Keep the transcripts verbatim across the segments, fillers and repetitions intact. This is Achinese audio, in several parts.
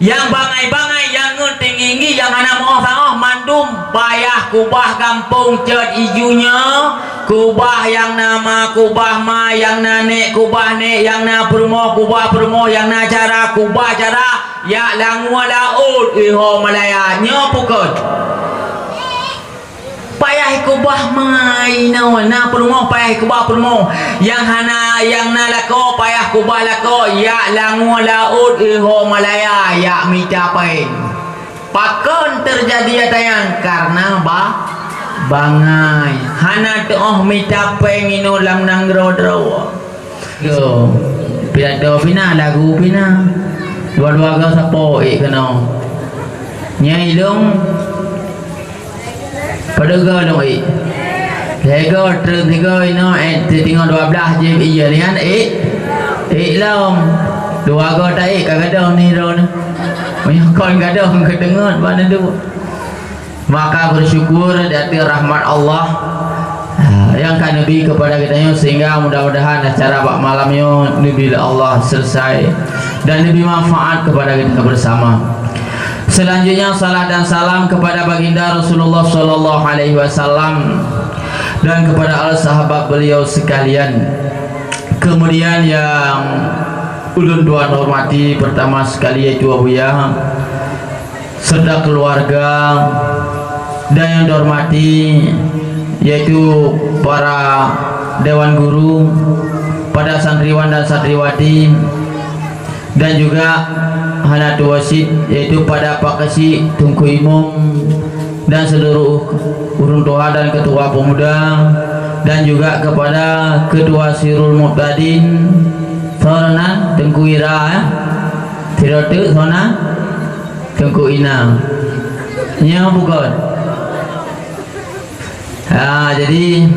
Nyang bangai-bangai, nyang ngon tinggi-tinggi, nyang hana meu'oh-saôh, mandum payah kubah gampông cot iju nyoe, kubah nyang na ma, kubah ma, nyang na nèk, kubah nèk, nyang na peurumoh, kubah peurumoh, nyang na cara, kubah cara, jak langue laôt, iho Malaya. Nyoe pukon. Payah kubah ma inoe, na peurumoh payah kubah peurumoh. Nyang hana, nyang na lakoe payah kubah lakoe, jak langue laôt, iho Malaya, jak mita péng. Pakon teujadi ata nyan? Karena ba-, bangai. Hana teu'oh mita péng inoe lam nanggroe droe. Go. Pidato pih na, lagu pih na. Dua-dua go sapo ék keunoe. Nyan ilong. Padub go lôn ék. Lhèe go treun sigo inoe, eh, sitingoh dua blaih jeuem ie nyan ék. Ék lom. Dua go ta ék ka gadôh niro na. Meunyoe kon gadôh keuteungeut bak neuduk. Maka bersyukur di atas rahmat Allah, ah, yang ka neubi kepada geutanyoe, sehingga mudah-mudahan acara bak malam nyoe neubi lé Allah selesai dan neubi manfaat kepada kita bersama. Selanjutnya, salat dan salam kepada Baginda Rasulullah sallallahu alaihi wasallam dan kepada al sahabat beliau sekalian. Kemudian yang ulôn tuan hormati pertama sekali yaitu Abuya, serta keluarga, dan yang dihormati yaitu para dewan guru, pada santriwan dan santriwati, dan juga hana tuwoe cit, yaitu pada Pak Keuchik, Teungku Imum, dan seluruh ureuëng tuha dan ketua pemuda, dan juga kepada Ketua Sirul Mubtadin, soe nan Teungku Ira, ya? Sidroe teuk soe nan? Teungku Ina. Nyoe bukon. Ha, jadi,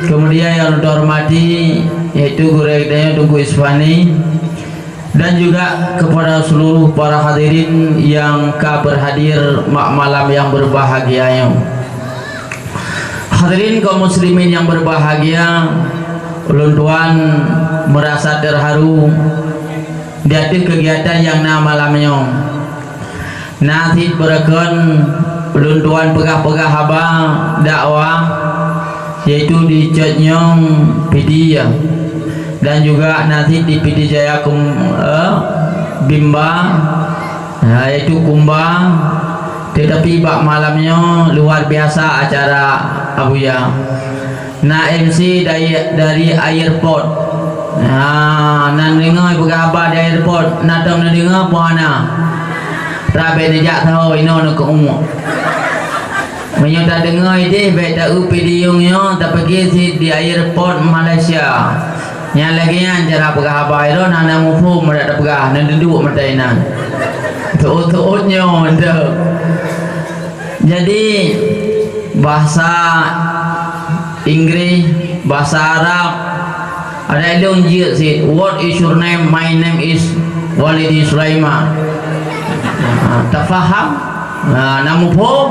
kemudian yang ulôn hormati, yaitu gurèe geutanyoe Teungku Isfani, dan juga kepada seluruh para hadirin yang ka berhadir mak malam yang berbahagia nyoe. Hadirin kaum muslimin yang berbahagia, ulôn tuan merasa terharu di ateueh kegiatan nyang na malam nyoe. Na cit beureukan ulôn tuan peugah-peugah haba dakwah, yaitu di Cot Nyong Pidie, dan juga na cit di Pidie Jaya Kum-, eh, Bimba, yaitu Kumba. Tetapi bak malam nyoe luar biasa acara Abuya. Na M C dari, dari airport. Ha, nan deungoe peugah haba di airport, na tom neudeungoe peue hana? Rabe neujak saho inoe neukeu'uek. Meunyoe tadeungoe ideh, bèk ta-eu pidiyong nyoe, tapiké cit di airport Malaysia. Nyang lagèe nyan cara peugah haba, droeneuh hana muphom, meunyoe tapeugah, neuduek mata inan. Teuôt-teuôt nyoe, teuh. Jadi, bahasa Inggris, bahasa Arab, ada ilong jeuet cit, "What is your name?" "My name is Walidi Sulaiman." Ha, tafaham? Ha, na muphom?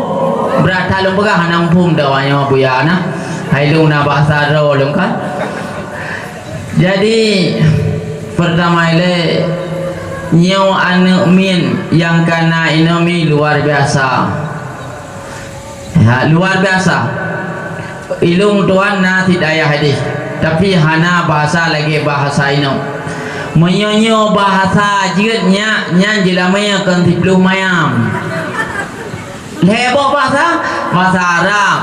Brat that lôn peugah, na muphom dak awak nyoe Abuya na. Hai lôn na bahasa droe lôn kan. Jadi, pertama ilèe, nyoe aneuk miet nyang ka na inoe mi luar biasa. Ya, luar biasa. Ilong tuan na cit ayah ideh, tapi hana bahasa lagèe bahasa inoe. Meunyoe nyoe bahasa jeuet nyak, nyan jeulamèe kon siploh mayam. Lhèe boh bahasa, bahasa Arab,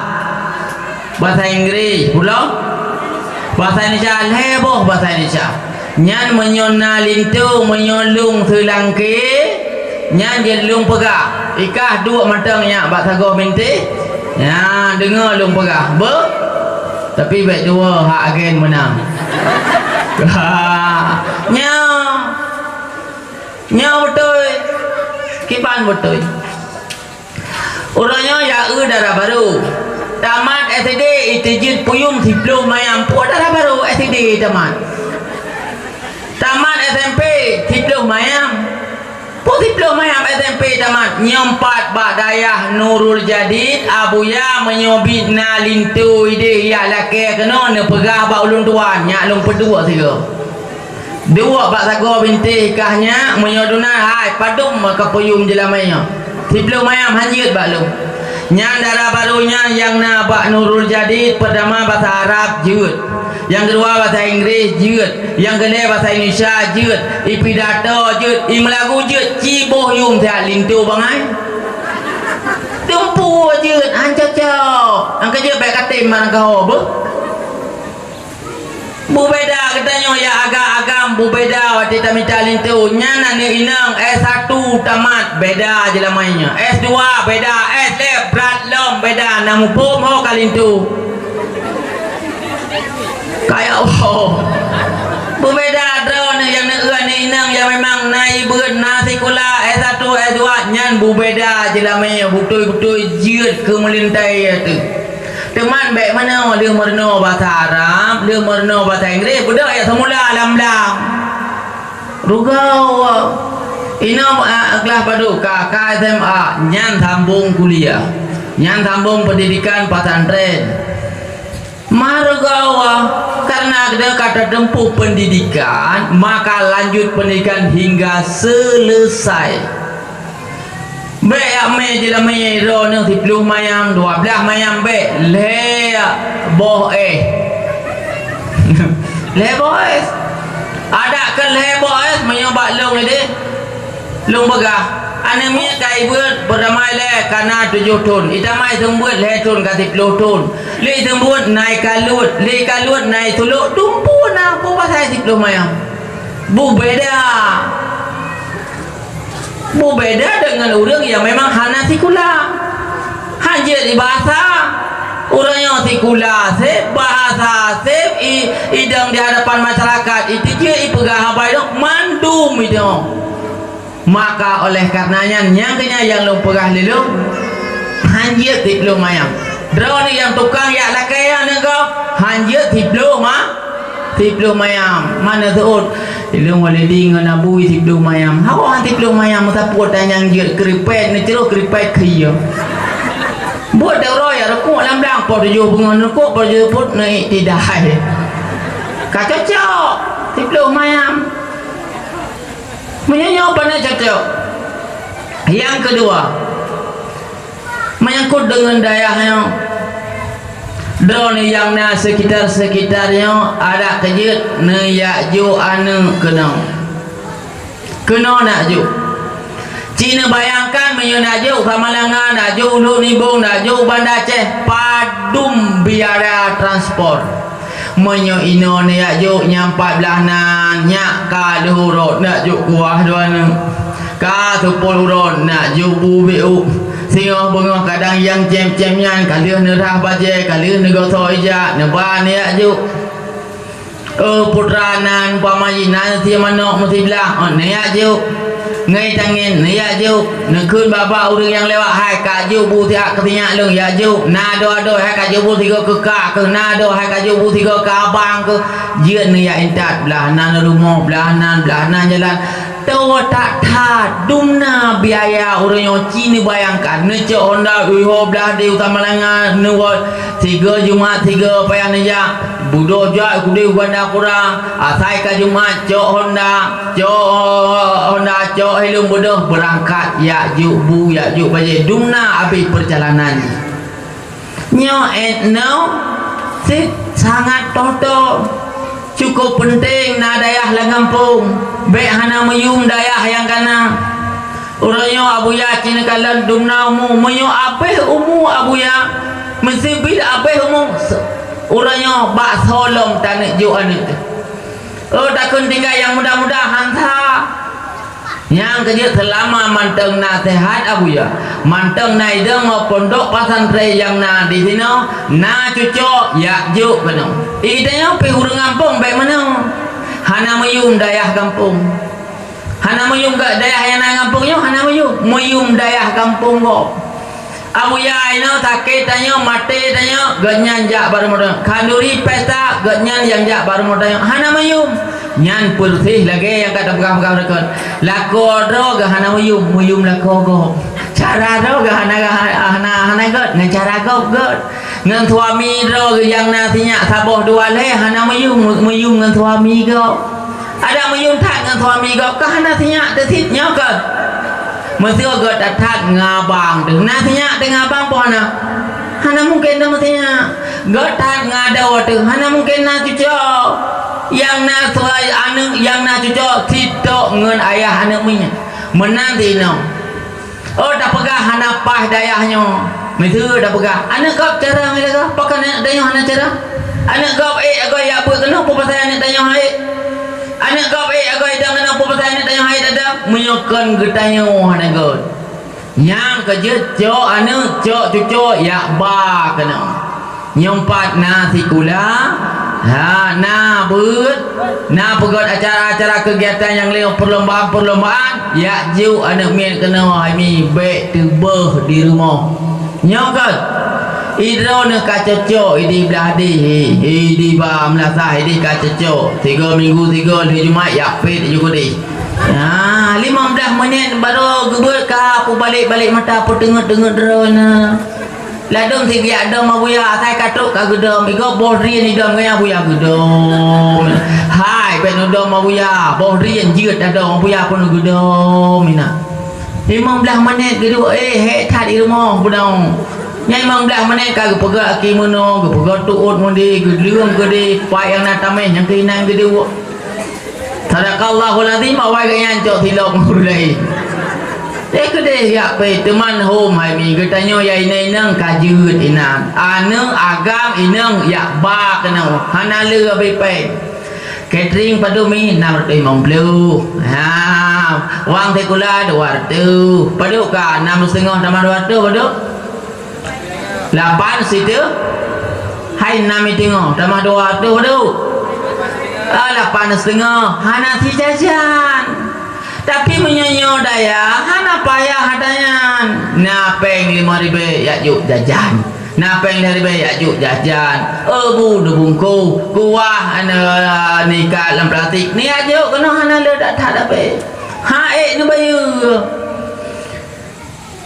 bahasa Inggris, pulo bahasa Indonesia, lhèe boh bahasa Indonesia. Nyan meunyoe na linto, meunyoe lôn seulangké, nyan jeuet lôn peugah. Ikah duek mantong nyak bak sagoe bintéh. Nyan, deungoe lôn peugah. Beuh? Tapi bèk tuwoe hak agen meunang. Nyoe. Nyoe beutôi. Kiban beutôi. Uroe nyoe ya eu dara barô. Tamat S D, iteujeuet puyueng siploh mayam, po dara barô S D tamat. Tamat S M P, siploh mayam. Po siploh mayam S M P tamat. Nyoe pat bak dayah Nurul Jadid, Abuya meunyoe bit na linto ideh jak lakèe keunoe neupeugah bak ulôn tuan, nyak lôn peuduek sigoe. Duek bak sagoe bintéh kah nyak, meunyoe duna hai padum ka peuyuem jeulamé nyoe. Siplôh mayam han jeuet bak lôn. Nyan dara barô nyan nyang na bak Nurul Jadid, peurtama basa Arab jeuet, nyang keudua basa Inggréh jeuet, nyang keulhèe basa Indonesia jeuet, ipidato jeuet, imeulagu jeuet, ci boh yuem siat linto bangai. Teumpu jeuet han cocok. Nyang keujeuet bèk katem marang kaho beuh. Beubeda geutanyoe nyang agam-agam, beubeda watèe tamita linto. Nyan aneuk inong S satu tamat, beda jeulamé nyoe. S dua beda, S lhèe brat lom beda, na muphom ho ka linto. Kaya Allah. Beubeda droeneuh nyang neueu aneuk inong nyang memang na ibeuen, na sikula S satu, S dua, nyan beubeda jeulamé, beutôi-beutôi jeuet keu meulintèe teuh. Teuma bèk meunoe, lheueh meurunoe basa Arab, lheueh meurunoe basa Inggréh, beudôh jak seumula lam blang. Rugoe. Inong, ah, glah padub ka, ka S M A, nyan sambong kuliah. Nyan sambong pendidikan pesantren. Meurugoe, karena geutanyoe ka tateumpuh pendidikan, maka lanjut pendidikan hingga selesai. Bèk jak mé jeulamé droeneuh siplôh mayam, dua blaih mayam bèk, lhèe boh éh. Lhèe boh éh. Adak keu lhèe boh éh meunyoe bak lôn idéh. Lôn peugah, aneuk miet ka ibeuen, peutamai lé ka na tujoh thôn, itamai seumeubeuet lhèe thôn ka siplôh thôn, lé seumeubeuet na ikaluet, lé ikaluet na isulok, dumpeue na peue pasai siplôh mayam. Beubeda. Beubeda deungon ureueng nyang memang hana sikula. Han jeuet ibahasa. Ureueng nyang sikula sép, bahasa sép, i-, idong di hadapan masyarakat, iteujeuet ipeugah haba idong, mandum idong. Maka oleh karena nyan, nyang keuh nyan nyang lôn peugah lé lôn, han jeuet siplôh mayam. Droeneuh nyang tukang jak lakèe aneuk gob, han jeuet siplôh ma-, siplôh mayam. Mana seuôt, lôn Walidi ngon Abu siplôh mayam. Hawa han siplôh mayam, meusapeue tan nyang jeuet, keuripet neucroh, keuripet keu ie. Buet dara ya rukuk lam blang, poh tujoh beungoh neurukuk, poh tujoh peuet neuiktidah. Ka cocok, siplôh mayam. Meunyoe nyoe pane cocok. Nyang keudua, menyangkut deungon dayah nyoe, droeneuh nyang na seukitar-seukitar nyoe, adak keujeuet neujak jok aneuk keunoe. Keunoe nak jok. Ci neubayangkan meunyoe nak jok Samalanga, nak jok Ulôn Nibong, nak jok Banda Aceh, padum biaya transport. Meunyoe inoe neujak jok nyang pat blaih nan, nyak ka lheueh uroe nak jok kuah dua neuk. Ka seupôt uroe nak jok bu biôh. Singoh beungoh kadang nyang cém-cém nyan ka lheueh neurhah bajèe, ka lheueh neugosoe ija, neuba neujak jok. Oh, putra nan, umpama jih nan sie manok meusiblaih, oh, neujak jok. Ngai tangen, neujak jok. Neukheun bak-bak ureueng nyang lewat, hai ka jok bu siat keu sinyak lôn, jak jok. Na adoe-adoe, hai ka jok bu sigoe keu kak keuh, na adoe, hai ka jok bu sigoe keu abang keuh. Jeuet neujak intat, blaih nan rumoh, blaih nan, blaih nan jalan. Toh that-that, dumna biaya ureueng nyoe ci neubayangkan, neucok honda, uiho blaih di Samalanga, neuwoe sigoe Jumat, sigoe payah neujak. Beudôh jak keudeh u Gandapura, asai ka Jumat, cok honda, cok honda, cok helm beudôh, beurangkat, jak jok bu, jak jok bajèe, dumna abéh peucalonan jih. Nyoe inoe cit sangat toto, cukup peunteng na dayah lam gampông, bèk hana meuyuem dayah nyang ka na. Uroe nyoe Abuya ci neukalon dumna umu, meunyoe abéh umu Abuya, meuseubiet abéh umu, uroe nyoe bak soe lom taneuk jok aneuk teuh. Oh, takheun tinggai nyang muda-muda, han that. Nyang keujeuet seulama mantong na seuhat Abuya, mantong na idong ngon pondok pesantren nyang na di sinoe, na cucok jak jok keunoe. Di tanyoe pih ureueng gampông bèk meunoe. Hana meuyuem dayah gampông. Hana meuyuem ga-, dayah nyang na gampông nyoe hana meuyuem. Meuyuem dayah gampông gob. Abuya inoe sakét tanyoe, maté tanyoe, gobnyan jak bak rumoh tanyoe. Khanduri pesta, gobnyan nyang jak bak rumoh tanyoe. Hana meuyuem. Nyan peureuseh lagèe nyang ka tapeugah-peugah reukon. Lakoe droe geuh hana meuyuem, meuyuem lakoe gob. Cara droe geuh hana, hana, hana göt, ngon cara gob göt. Ngon suami droe geuh nyang na sinyak saboh dua lhèe, hana meuyuem, meuyuem ngon suami gob. Adak meuyuem that ngon suami gob ka hana sinyak teuh sit nyoe kon. Meuseu göt that-that ngon abang teuh. Na sinyak teuh ngon abang po hana? Hana mungken teuh meusinyak. Göt that ngon adoe teuh. Hana mungken na cuco. Nyang na suai aneuk, nyang na cuco sitok ngon ayah aneuk miet. Meunan teuh inoe. Oh, tapeugah hana paih dayah nyoe. Miseue tapeugah, aneuk gob cara ngon lagèe, pakon aneuk tanyoe hana cara? Aneuk gob ék agoe jak beuet keunoe, peue pasai aneuk tanyoe hana ék? Aneuk gob ék agoe idong keunoe, peue pasai aneuk tanyoe hana ék tada? Meunyoe kon geutanyoe hana göt. Nyang keu jeuet cok aneuk, cok cuco jak ba keunoe. Nyoe pat na sikula, ha, na beuet, na peugöt acara-acara keugiatan nyang lé perlombaan-perlombaan, jak jok aneuk miet keunoe hai mi bèk teuböh di rumoh. Nyoe kon, idroeneuh ka cocok, idi blah deh, idi ba meulasah, idi ka cocok. Tiga minggu, tiga lheuh Jumat, jak pet ju keudeh. Ha, limong blah menit baru geubeuet ka peubalek-balek mata, peuteungeut-teungeut droeneuh. Ladôm sibiak dong Abuya, asai ka trok ka geudong, igob boh drien idong ngon Abuya geudong. Hai, bèk neudong Abuya, boh drien jeuet tadong Abuya pun geudong, mina. Limong blah menit geuduek, eh, hék that i rumoh beudong. Nyang limong blah menit ka geupeugöt aki meunoe, geupeugöt tuôt meundi, geuleueng keudeh, pat nyang na tameh nyang keuinan geuduek. Sadaqallahul azim, awai geuh nyan cok silop ngon ureueng laén. Teuh keudeh jak pet teuma hom hai mi, geutanyoe ya inong-inong ka jeuet inan. Aneuk agam inong jak ba keunoe, hana lé abéh pèng. Catering padum mi? Nam reutôh limong ploh. Ha, wang sikula dua reutôh. Padum ka nam siteungoh tamah dua reutôh padum? Lapan siteungoh. Hai nam siteungoh tamah dua reutôh padum? Ah, lapan siteungoh. Hana sijajan. Tapi meunyoe nyoe dayah, hana payah ata nyan. Na pèng limong ribèe jak jok jajan. Na pèng lhèe ribèe jak jok jajan. Eu bu neubungkôh, kuah, ane, neuikat lam plastik. Neujak jok keunoe hana lé that-that abéh. Ha ék neubayeue.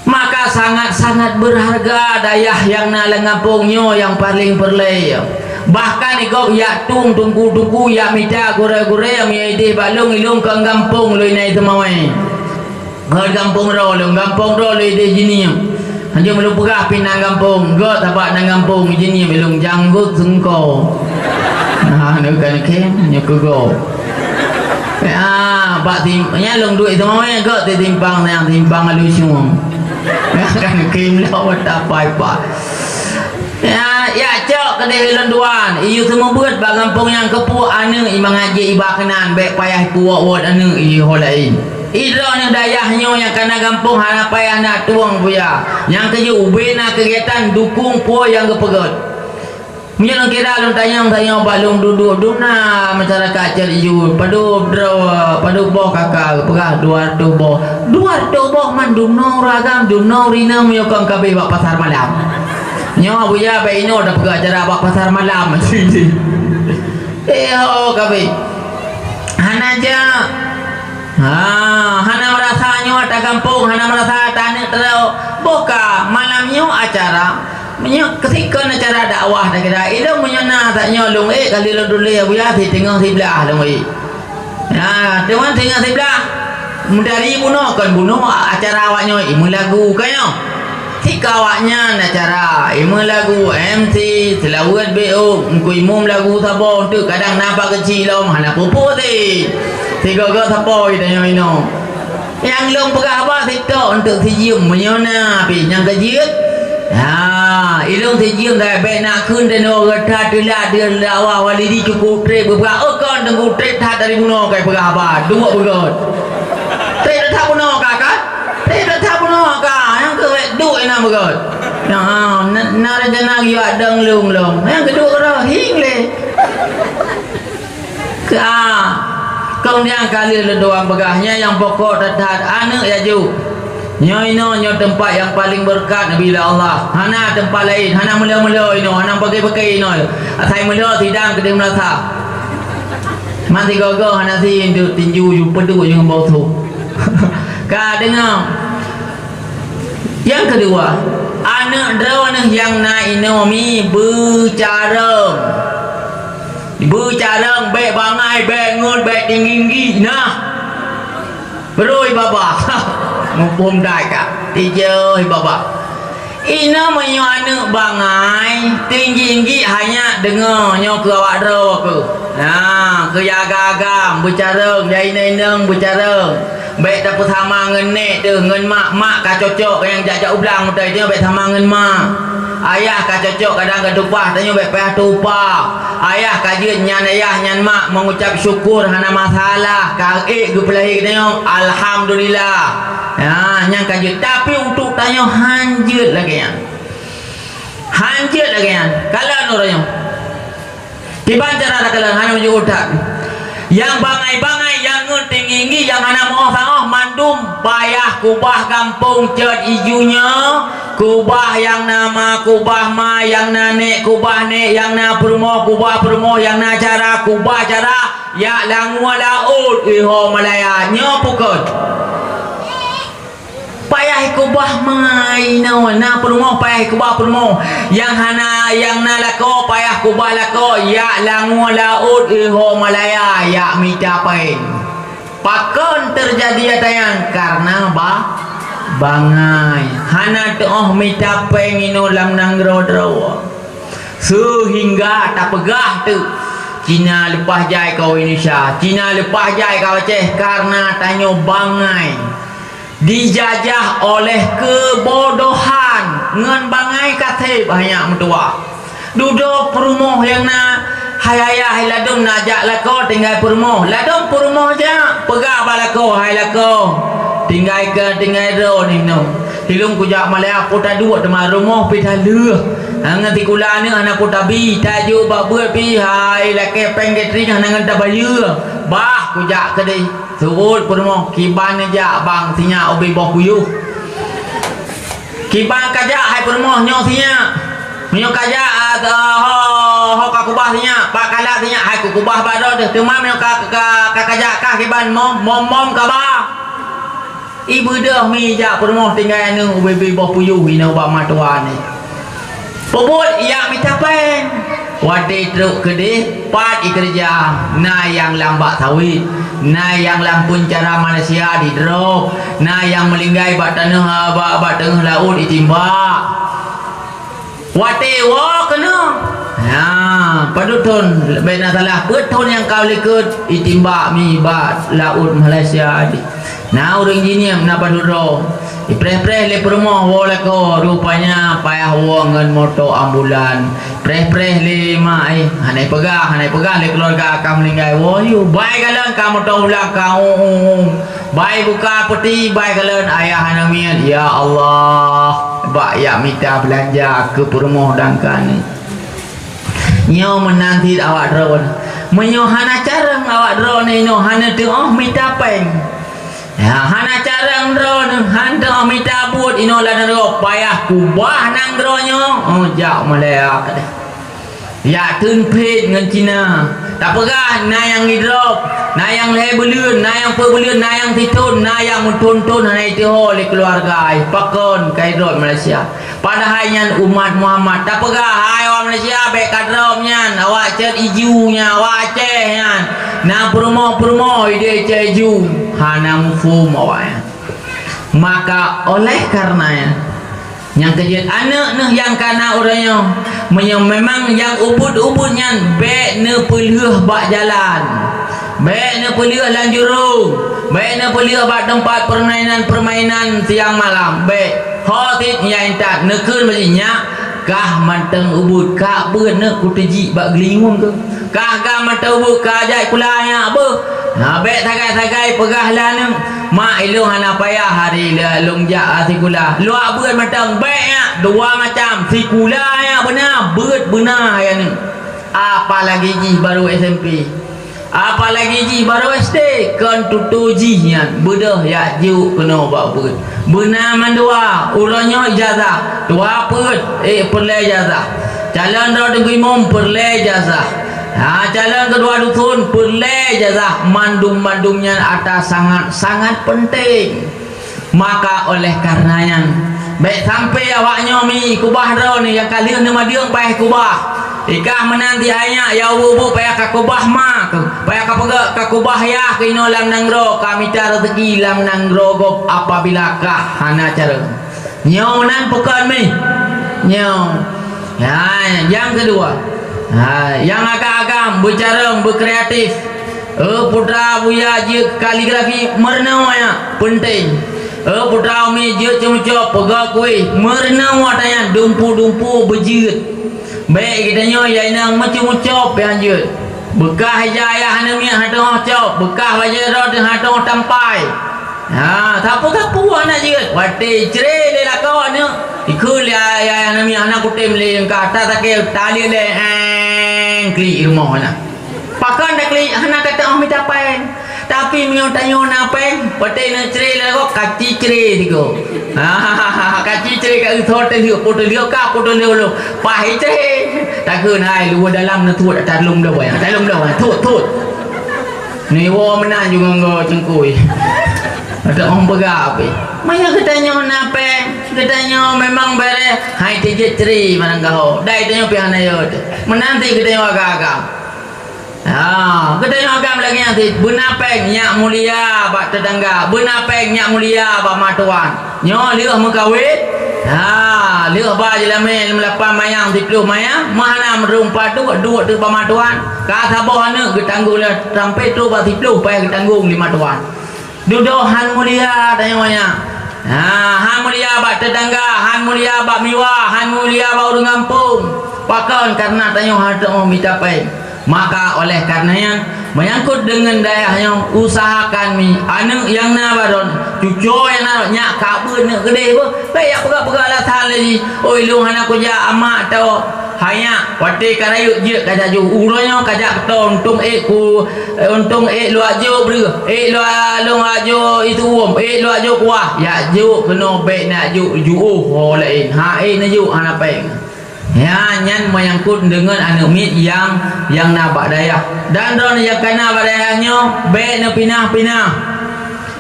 Maka sangat-sangat berharga dayah nyang na lam gampông nyoe nyang paleng peureulèe. Bahkan igob jak tueng teungku-teungku, jak mita gurèe-gurèe, meunyoe idéh bak lôn, ilôn kon gampông lôn inan Seumawé. Ngon gampông droe lôn, gampông droe lôn idéh Jeunieb. Hanjeuet meulôn peugah pih nan gampông, göt sabab nan gampông Jeunieb ilôn Janggut Seungko. Nah, nyoe kan khem, nyoe keu gob. Ah, bak sim-, nyan lôn duek Seumawé, göt di simpang nyan, simpang Alusyueng. Kan khem lôn tapai-pai. Ya, ya, cok keudeh ulôn tuan. Iyue seumeubeuet bak gampông nyang keupeue aneuk i mangat jih iba keunan, bèk payah ipuwot-wot aneuk i ho laén. Idroeneuh dayah nyoe nyang kana gampông hana payah na tueng buya. Nyang keujeuet ubé na keugiatan dukung peue nyang geupeugöt. Meunyoe lôn kira lôn tanyong-tanyong bak lôn dudoe dum na masyarakat cit iyue, padub droe, padub boh kaka geupeugah dua reutôh boh. Dua reutôh boh mandum nyoe ureueng agam, dum nyoe ureueng inong meunyoe kon kabeh bak pasar malam. Nyoe buya bèk inoe tapeugah acara bak pasar malam. Eh, ho kabeh. Hana jak. Ha, hana meurasa nyoe ata gampông, hana meurasa ata aneuk teuh. Boh ka malam nyoe acara. Meunyoe keusikon acara dakwah takira, ilôn meunyoe na sak nyoe lôn ék kali lôn tuléh buya siteungoh siblaih lôn ék. Nah, teuma teungoh siblaih. Meudari bunoe kon bunoe acara awak nyoe, imeulagu ka nyoe. Sika awak nyan acara, imeulagu, M C, seulaweuet B O, Teungku Imum lagu saboh, teuk kadang na bak keuci lom hana peue-peue sih. Sigoe-goe sapo tanyoe inoe. Nyang lôn peugah haba sitok untuk sijeuem meunyoe na pih nyang ka jeuet. Ha, ilôn sijeuem dah bèk nakheun tanoh gata teulat di dakwah Walidi cukup trép beupeugah, "Oh, kon teungku trép that dari bunoe kai peugah haba, duek beugöt." Trép that bunoe ka, kan? Trép that bunoe ka, nyang keu bèk duek inan beugöt. Nah, na, na rencana geuyue adong lôn lom. Nyang keu duek keudroe, hieng lé. Ka, kong nyang ka lheueh lôn tuan peugah, nyan nyang pokok that-that, aneuk jak jok. Nyoe inoe nyoe teumpat nyang paleng beureukat neubri lé Allah. Hana teumpat laén, hana meulhö-meulhö inoe, hana pakè-pakè inoe. Asai meulhö sidang keudeh meurasa. Man sigoe-goe hana si tinju ju peuduek ju ngon boh sôk. Ka deungoe. Nyang keudua, aneuk droeneuh nyang na inoe mi beucarông. Beucarông, bék bangai, bék ngeut, bék tinggi-tinggi, nah. Beurôi baba. Muphom that ka. Tijeuh baba. Inoe meunyoe aneuk bangai, tinggi-tinggi hanya deungoe nyoe keu awak droe keuh. Nah, keu agam-agam beucarông, ya inong-inong beucarông. Bék tapeusama ngon nék teuh, ngon mak. Mak ka cocok nyang jak-jak u blang meutai, tanyoe bék sama ngon mak. Ayah ka cocok kadang ka tupa, tanyoe bék payah tupa. Ayah ka jeuet nyan ayah nyan mak, meugucab syukur hana masalah, ka ék geupeulahé tanyoe, alhamdulillah. Ha, nyan ka jeuet. Tapi untuk tanyoe han jeuet lagée nyan. Han jeuet lagée nyan. Kalon uroe nyoe. Kiban cara takalon hana meujeuet that. Nyang bangai-bangai, nyang ngeut tinggi-tinggi, nyang hana meu'oh-meu'oh mandum payah kubah gampông cot iju nyoe, kubah nyang na ma, kubah ma, nyang na nék, kubah nék, nyang na peurumoh, kubah peurumoh, nyang na cara, kubah cara, jak langue laôt, iho Malaya. Nyoe pukon. Payah kubah ma inoe, na peurumoh payah kubah peurumoh. Nyang hana, nyang na lakoe payah kubah lakoe, jak langue laôt, iho Malaya, jak mita péng. Pakon teujadi ata nyan? Karena ba-, bangai. Hana teu'oh mita péng inoe lam nanggroe droe. Seuhingga tapeugah teuk, Cina leupah jai ka Indonesia, Cina leupah jai ka Aceh, karena tanyoe bangai. Dijajah oleh keubodohan, ngon bangai ka seb hanya meutuwah. Dudoe peurumoh nyang na, hai ayah, hai ladôm na jak lakoe tinggai peurumoh. Ladôm peurumoh jak, peugah bak lakoe, "Hai lakoe, tinggai keu, tinggai droeneuh inoe. Ilôn kujak Malaya, peue taduek teuma rumoh pih taleueh. Ngon sikula aneuk hana peue tabi, tajôk bak beuet pih, hai lakée péng catering hana ngon tabayeue. Bah kujak keudeh." Seuôt peurumoh, "Kiban neujak bang sinyak ubé boh puyôh?" "Kiban kajak hai peurumoh nyoe sinyak? Meunyoe kajak, ah, ho, ho ka kubah sinyak, pat kalak sinyak, hai kukubah bak droe deuh. Teuma meunyoe ka, ka, ka kajak kah kiban mom, mom, mom kaba?" Ibeudôh mi jak peurumoh tinggai aneuk ubé-bé boh puyôh inoe bak matoe nyan. Peubuet jak mita péng. Watée trok keudeh, pat ikeureuja, na nyang lam bak sawét, na nyang lam peuncara Malaysia didrop, na nyang meulinggai bak tanoh, bak, bak teungoh laôt ditimbak. Watée woe keunoe, na padub thon, bék na salah, peuet thon nyang ka likot ditimbak mi bak laôt Malaysia. Na ureuëng jinieng na padub droe, ipreh-preh lé peurumoh woe lakoe, rupanya payah woe ngon moto ambulan. Preh-preh lé mak, eh, hana ipeugah, hana ipeugah lé keuluwarga ka meuninggai. Woe yue, bai kalon ka moto ulang ka, ung, ung, ung. Bai buka peuti, bai kalon ayah hana miet. Ya Allah, bak jak mita beulanja keu peurumoh dan keuneuk. Nyoe meunan cit awak droeneuh. Meunyoe hana carông awak droeneuh inoe, hana teu'oh mita péng. Ya, hana carông droeneuh, han teu'oh mita buet inoe lam nanggroe, payah kubah nanggroe nyoe. Oh, jak Malaya keudeh. Jak teun phét ngon Cina. Tapeugah na nyang idrop, na nyang lhée buleuen, na nyang peuet buleuen, na nyang sithon, na nyang meuthon-thon hana iteuho lé keuluwarga, eh, pakon ka idrop Malaysia. Padahai nyan umat Muhammad. Tapeugah, hai awak Malaysia, bék ka drob nyan, awak cot iju nyan, awak Aceh nyan. Na peurumoh-peurumoh ideh cot iju, hana muphom awak nyan. Maka oleh kareuna nyan, nyang keujeuet aneuk neuh nyang ka na uroe nyoe, meunyoe memang nyang ubit-ubit nyan bék neupeulheueh bak jalan. Bék neupeulheueh lam jurông, bék neupeulheueh bak teumpat peurmainan-peurmainan siang malam, bék. Ho cit nyang intat neukheun bak jih, "Nyak, kah mantong ubit, ka beuet neuk kuteujik bak geulinyueng keuh. Kah, kah mantong ubit ka jak sikula nyak beuh." Na bék sagai-sagai peugah lé aneuk, "Mak, ilôn hana payah hari lôn jak sikula." Luwah beuet mantong, bék nyak, dua macam, sikula nyak beuna, beuet beuna hai aneuk. Apalagi jih baru S M P. Apalagi jih baru S D, kon tutoe jih nyan, beudôh jak jok keunoe bak beuet. Beuna mandua, uroe nyoe ijazah, tuha peuet, eh, peureulée ijazah. Calon droe teungku imum peureulée ijazah. Ha, calon keudua dusun peureulée ijazah. Mandum-mandum nyan atra sangat, sangat peunteng. Maka oleh kareuna nyan, bék sampoe awak nyoe mi kubah droeneuh nyang ka lheueh neumadeueng paih kubah. Ikah meunan di ayah ya ubu-ubu payah ka kubah ma keuh, payah ka peugah ka kubah yah keuh inoe lam nanggroe, ka mita rezeki lam nanggroe gob apabila kah hana carông. Nyoe meunan pukon mih. Nyoe. Ha, nyang keudua. Ha, nyang agam-agam, beucarông, beukreatif. Eh, putra buya jeuet kaligrafi, meurunoe nyan, peunteng. Eh, putra umi jeuet ceumeucop, peugah kueh, meurunoe watèe nyan, dumpu-dumpu beujeuet. Bèk geutanyoe ya inong meucop-meucop nyang jeuet. Beukah ija ayah aneuk miet hana teungoh cop, beukah bajèe droe teuh hana teungoh tampai. Ha, sapeue-sapeue hana jeuet. Watèe cre lé lakoe aneuk, ikheun lé ayah aneuk miet hana kutem lé engka, tasakét tali lé, eng, klik rumoh na. Pakon taklik hana tateuoh mita péng. Tapi meunyoe tanyoe na péng, watèe neucre lagoe, kaci cre sigoe. Kaci cre ka eu thot teuliok, po teuliok ka, po teuliok lom. Paih cre. Takheun hai luwa dalam neutuet ata lom doh ya. Ata lom doh ya. Tuet, tuet. Neuwoe meunan ju ngon goe cengkui. Ata ong peugah api. Meunyoe geutanyoe na péng, geutanyoe memang bèrèh, hai teujet cre manang gaho. Dai tanyoe pih hana yot. Meunan ti geutanyoe agam-agam. Ha, geutanyoe agam lagèe nyan cit, beuna péng nyak mulia bak teutangga, beuna péng nyak mulia bak matuan. Nyoe lheueh meukawen, ha, lheueh ba jeulamèe meulapan mayang siploh mayang, meuhana meureumpah duek, duek teuk bak matuan. Ka saboh aneuk geutanggong lé sampai trok bak siploh payah geutanggong lé matuan. Dudoe han mulia tanyoe nyan. Ha, han mulia bak teutangga, han mulia bak miwa, han mulia bak ureueng gampông. Pakon? Kareuna tanyoe hana teuoh mita péng. Maka oleh kareuna nyan, menyangkut deungon dayah nyoe, usahakan mi aneuk nyang na baron, cucoe nyang na, nyak ka beuet neuk keudeh beuh. Bèk jak peugah-peugah alasan lé jih, "Oi, lôn hana kujak amak tao." Hanyak, watèe ka rayeuk jeuet ka jak jok. Uroe nyoe ka jak keuto, untông ék ku, untông ék luwak jok breuh, ék luwak lôn jak jok itu uem, ék luwak jok kuah. Jak jok keunoe, bèk neujak jok jiôh ho laén. Ha, ék neujok hana péng. Nyan, nyan menyangkut deungon aneuk miet nyang, nyang na bak dayah. Dan droeneuh nyang ka na bak dayah nyoe, bèk neupinah-pinah.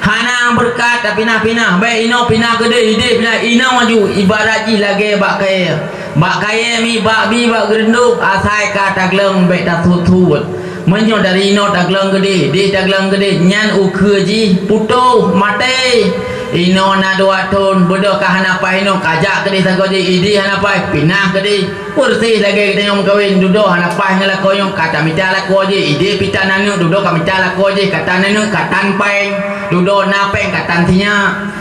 Hana beureukat tapinah-pinah, bèk inoe pinah keudeh, ideh pinah, inoe maju, ibarat jih lagèe bak kayèe. Bak kayèe mi bak bi bak geureundong, asai ka tagleueng bèk tasuet-suet. Meunyoe dari inoe tagleueng keudeh, deh tagleueng keudeh, nyan ukeue jih putôh, maté. Inoe na dua thon, beudôh ka hana paih inoe, ka jak keudeh sagoe jih, ideh hana paih, pinah keudeh. Peureuseh lagèe geutanyoe meukawen, dudoe hana paih ngon lakoe nyoe, ka tamita lakoe jih, ideh pita na neuk, dudoe ka mita lakoe jih, ka tan na neuk, ka tan péng, dudoe na péng, ka tan sinyak.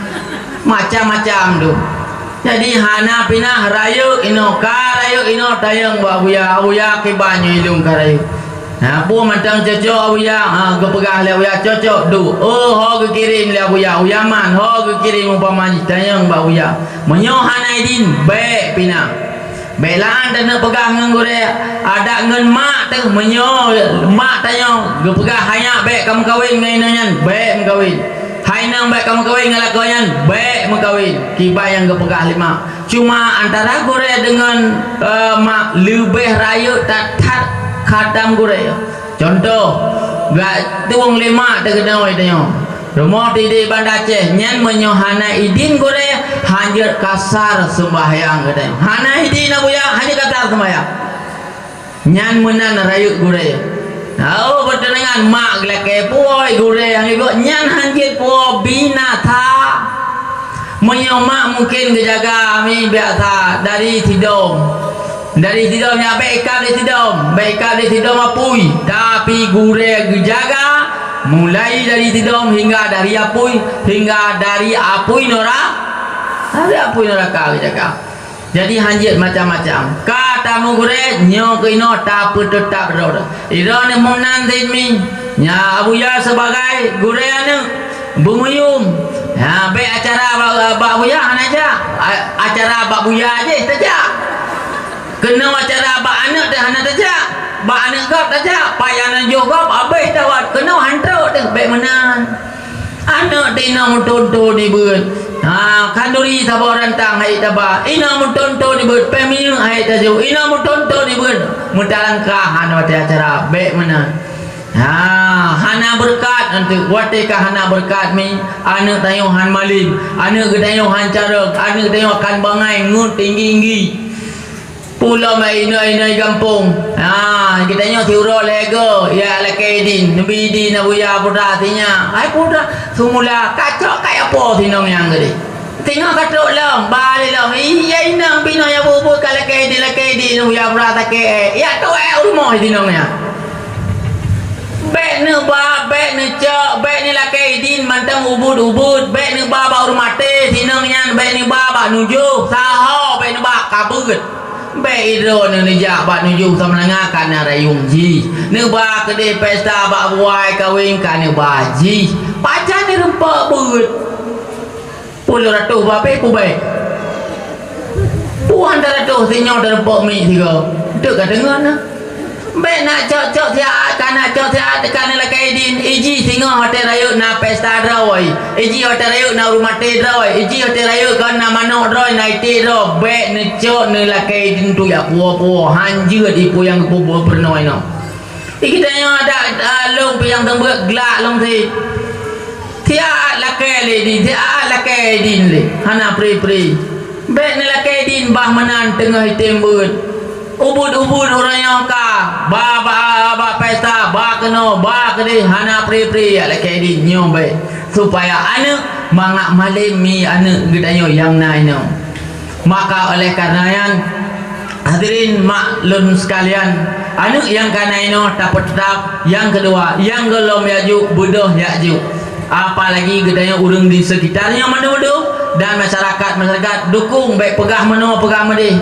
Macam-macam tu. Jadi hana pinah, rayeuk inoe, ka rayeuk inoe tayong bak Abuya, Abuya kiban nyoe ilong ka rayeuk. Ha, peue mantong cocok Abuya, ha, geupeugah lé Abuya cocok duek. Oh, ho geukirém lé Abuya, Abuya man, ho geukirém umpama jih tayong bak Abuya. Meunyoe hana idin, bèk pinah. Bèk lam taneuk peugah ngon gurèe, adak ngon mak teuh, meunyoe mak tanyoe geupeugah hanyak bèk kameukawen ngon inong nyan, bèk meukawen. Hai inong bèk kameukawen ngon lakoe nyan, bèk meukawen. Kiban nyang geupeugah lé mak. Cuma antara gurèe deungon, eh, mak leubeh rayeuk that-that khatam gurèe. Cuntoh, geutueng lé mak teuh keunoe tanyoe. Rumoh di, di Banda Aceh nyan meunyoe hana idin gurèe, hanjeuet kasar seumbahyang geutanyoe. Hana idin Abuya, hanjeuet kasar seumbahyang. Nyan meunan rayeuk gurèe. Oh, beuteunangan mak geulakèe puwoe gurèe nyang ibuet nyan hanjeuet puwoe binasa. Meunyoe mak mungken geujaga mi biasa dari sidom. Dari sidom nyan bèk ikab di sidom, bèk ikab di sidom apui. Tapi gurèe geujaga mulai dari sidom hingga dari apui, hingga dari apui nora-, dari apui neraka geujaga. Jadi hanjeuet macam-macam. Ka tameugurèe nyoe keunoe tapeuteutap droe. Droeneuh meunan cit mi. Nya Abuya sebagai gurèe aneuk beumuyum. Ha, bèk acara bak, bak Abuya hana jak. A-, acara bak Buya jih tajak. Keunoe acara bak aneuk teuh hana tajak. Bak aneuk gob tajak. Pat nyang neujoh gob habéh tawat. Keunoe han trok teuh, bèk meunan. Aneuk teuh inong meuthon-thon ibeuet. Ha, khanduri saboh rantang han ék taba. Inong meuthon-thon ibeuet, péng minyeuk han ék tajok. Inong meuthon-thon ibeuet, meutalangkah hana watèe acara, bèk meunan. Ha, hana beureukat nanti. Watèe ka hana beureukat mi, aneuk tanyoe han malem, aneuk geutanyoe han carông, aneuk tanyoe akan bangai ngon tinggi-tinggi. Pulo mai inong-inong gampông. Ha, geutanyoe siuroe lhèe goe, ya lakèe idin, neubi idin na Buya Putra sinyak. Hai Putra, seumula kacok kaya po sinong nyang geude. Singoh ka trok lom, ba lé lom. Iya inong pih nyoe ya bubuet ka lakèe idin, lakèe idin, Buya Putra sakét, eh. Ya trok, eh, u rumoh sinong nyan. Bèk neuba, bèk neucok, bèk neulakèe idin mantong ubeut-ubeut, bèk neuba bak ureueng maté sinong nyan, bèk neuba bak nujoh, saho bèk neuba, ka beuet. Bèk idroeneuh neujak bak nujoh sameulanga ka na rayueng jih. Neuba keudeh pesta bak buai kawén ka neuba jih. Pajan neureumpok beuet. Puluh ratoh babeh pubèe. Puluhan ratoh sinyoe teureumpok miet sigoe. Deuh ka deungon na. Bèk na cok-cok siat, ka na cok siat, ka neulakèe idin. Ijih singoh watèe rayeuk na pesta droe. Ijih watèe rayeuk na ureueng maté droe. Ijih watèe rayeuk kon na manok droe, na iték droe. Bèk neucok neulakèe idin tu jak puwoe-puwoe. Han jeuet ipeue nyang geupeubuet peurunoe nyoe. Di geutanyoe adak, ah, lôn pih nyang seumeubeuet glak lôn sit. Siat lakèe lé idin, siat lakèe idin lé. Hana pri-pri. Bèk neulakèe idin bah meunan teungoh item beuet. Ubeut-ubeut uroe nyoe ka, ba, ba, ba pesta, ba keunoe, ba keudeh, hana pri-pri jak lakèe idin nyoe bèk. Supaya aneuk mangat malém mi aneuk geutanyoe nyang na inoe. Maka oleh karena nyan, hadirin mak lôn sekalian, aneuk nyang ka na inoe tapeutetap, nyang keudua, nyang gohlom jak jok, beudôh jak jok. Apalagi geutanyoe ureueng di sekitar nyoe mandum-mandum dan masyarakat-masyarakat dukung, bèk peugah meunoe peugah meudeh.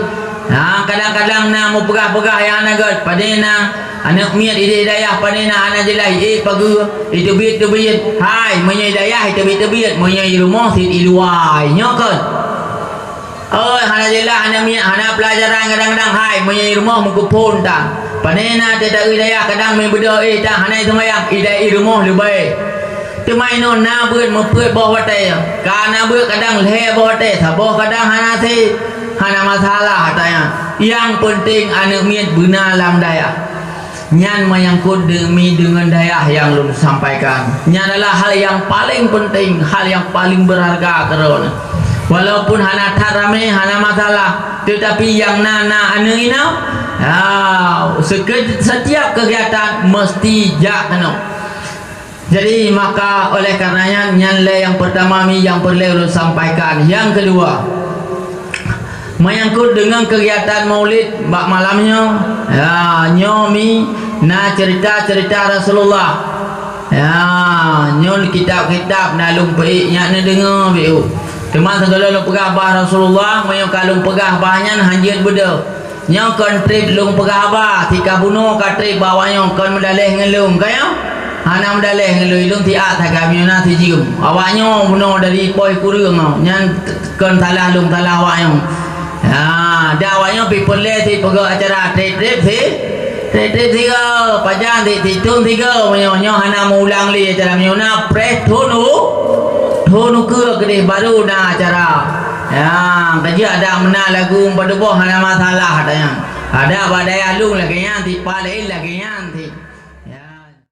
Ha, kadang-kadang na meupeugah-peugah nyang hana göt, padé na aneuk miet idéh dayah, padé na hana jeulaih, eh, pageue, iteubiet-teubiet. Hai, meunyoe i dayah iteubiet-teubiet, meunyoe i rumoh sit i luwa, nyoe kon. Oi, hana jeulaih aneuk miet, hana peulajaran kadang-kadang, hai, meunyoe i rumoh meukeuphon tan. Pane na teuh i dayah kadang meubeudôh, eh, tan hana seumayang, i da-, i rumoh leubeh. Teuma inoe na beuet meupeuet boh watèe, ka na beuet kadang lhèe boh watèe, saboh kadang hana sép, hana masalah ata nyan. Nyang peunteng aneuk miet beuna lam dayah. Nyan menyangkut demi deungon dayah nyang lôn sampaikan. Nyan adalah hal nyang paleng peunteng, hal nyang paleng beurharga keudroe. Walaupun hana that ramé, hana masalah, teutapi nyang na, na aneuk inong, ha, seke-, setiap kegiatan mesti jak keunoe. Jadi, maka oleh karena nyan, nyan lé nyang pertama mi nyang peureulèe ulôn sampaikan. Nyang keudua, menyangkut deungon kegiatan maulid bak malam nyoe, ya, nyoe mi na cerita-cerita Rasulullah. Ya, nyoe kitab-kitab na lôn peuék nyak neudeungoe beu. Teuma sigohlom lôn peugah bah Rasulullah, meunyoe ka lôn peugah bah nyan hanjeuet beudôh. Nyoe kon trép lôn peugah haba, si ka bunoe ka trép bak awak nyoe kon meudaleh ngon lôn, ka nyoe? Hana meudaleh ngon lôn, lôn siat sagai meunyoe na sijeuem. Awak nyoe bunoe dari poh kureueng nyoe, nyan kon salah lôn, salah awak nyoe. Ha, dan awak nyoe pi peureulèe si peugöt acara trép-trép si, trép-trép sigoe, pajan si, si thôn sigoe meunyoe, nyoe hana meuulang lé acara meunyoe na preh thôn u, thôn ukeue keudeh baru na acara. Ya, ka jeuet adak meunan lagu padub boh hana masalah ata nyan. Adak bak dayah lôn lagèe nyan, tipa laén lagèe nyan, ti.